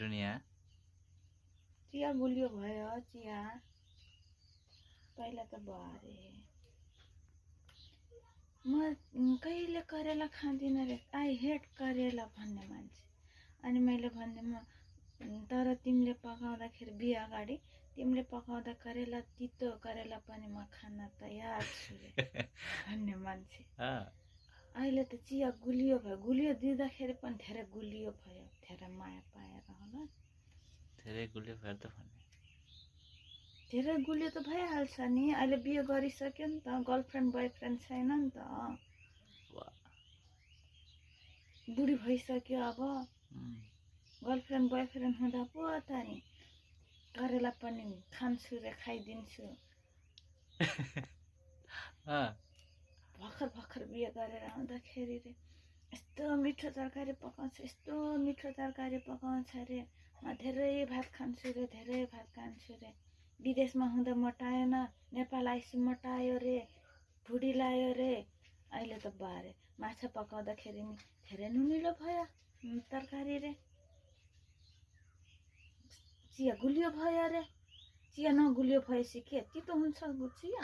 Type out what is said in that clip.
दुनिया चिया गुलियो भयो चिया पहिला त बारे म कहिले करेला खाँदिन रे आई हेट करेला भन्ने मान्छे अनि मैले भन्ने तर तिमीले पकाउँदाखेरि बिहा अगाडि तिमीले पकाउँदा करेला तितो करेला पनि म खान तयार छु रे भन्ने मान्छे अहिले त चिया गुलियो भयो गुलियो दिँदाखेरि पनि धेरै गुलियो भयो धेरै माया पाएर होला धेरै गुलियो भयो त भन्ने धेरै गुलियो त भइहाल्छ नि अहिले बिहे गरिसक्यो नि त गर्लफ्रेन्ड बोयफ्रेन्ड छैन नि त बुढी भइसक्यो अब गर्लफ्रेन्ड बोयफ्रेन्ड हुँदा पो त नि करेला पनि खान्छु रे खाइदिन्छु भर्खर भर्खर बिहे गरेर आउँदाखेरि रे यस्तो मिठो तरकारी पकाउँछ यस्तो मिठो तरकारी पकाउँछ रे म धेरै भात खान्छु रे धेरै भात खान्छु रे विदेशमा हुँदा मोटाएन नेपाल आइसी मोटायो रे भुडी लायो रे अहिले त बारे माछा पकाउँदाखेरि नि धेरै नुनिलो भयो तरकारी रे चिया गुलियो भयो रे चिया नगुलियो भएपछि के तितो हुन्छ चिया